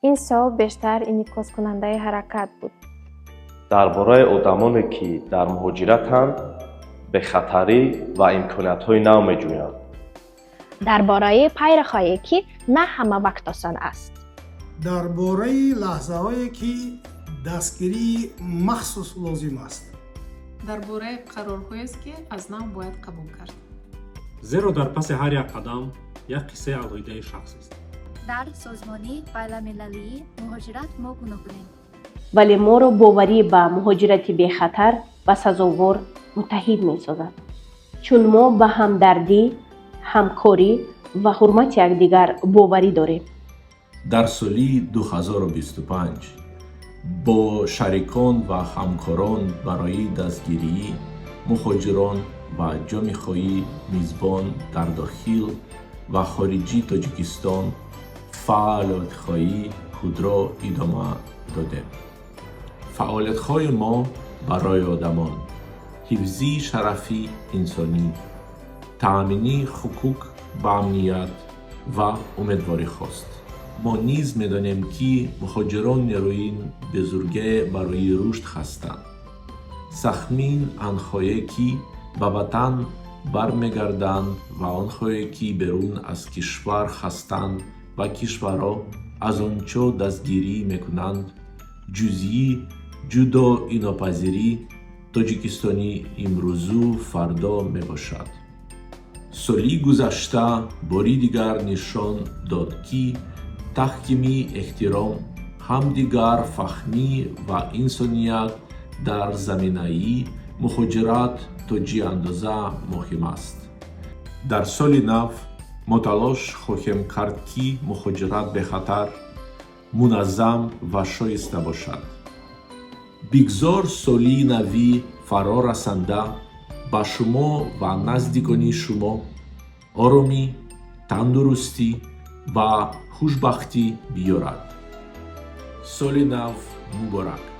Ин сол бештар инъикоскунандаи ҳаракат буд. Дар бораи одамоне, ки дар муҳоҷиратанд, бехатарӣ ва имкониятҳои нав меҷӯянд. Дар бораи пайраҳае, ки на ҳама вақт осон аст. Дар бораи лаҳзаҳое, ки дастгирии махсус лозим аст. Дар бораи қарорҳоест, ки аз нав бояд қабул кард. Зеро дар паси ҳар як қадам як қиссаи алоҳидаи шахсест. Дар Созмони Байналмилалии Муҳоҷират мо гуногунем. Вале моро боварӣ ба муҳоҷирати бехатар ва сазовор муттаҳид месозад, чун мо ба ҳамдардӣ, ҳамкорӣ ва ҳурмати якдигар боварӣ дорем. Дар соли 2025 бо шарикон ва ҳамкорон барои дастгирии муҳоҷирон ва ҷомеаҳои мизбон дар дохил ва хориҷи Тоҷикистон фаъолиятҳои худро идома додем. Фаъолиятҳои мо барои одамон, ҳифзи шарафи инсонӣ, таъмини ҳуқуқ ба амният ва умедвориҳост. Мо низ медонем, ки муҳоҷирон нерӯи бузурге барои рушд ҳастанд. Саҳми онҳое, ки ба ватан бармегарданд, ва онҳое, ки берун аз кишвар ҳастанд ва кишварро аз он ҷо дастгирӣ мекунанд, ҷузъи ҷудоинопазири Тоҷикистони имрӯзу фардо мебошад. Соли гузашта бори дигар нишон дод, ки таҳкими эҳтиром, ҳамдигарфаҳмӣ ва инсоният дар заминаи муҳоҷират то чӣ андоза муҳим аст. Дар соли нав мо талош хоҳем кард, ки муҳоҷират бехатар, муназзам ва шоиста бошад. Бигзор соли нави фаро расанда ба шумо ва наздикони шумо оромӣ, тандурустӣ ва хушбахтӣ биёрад. Соли нав муборак!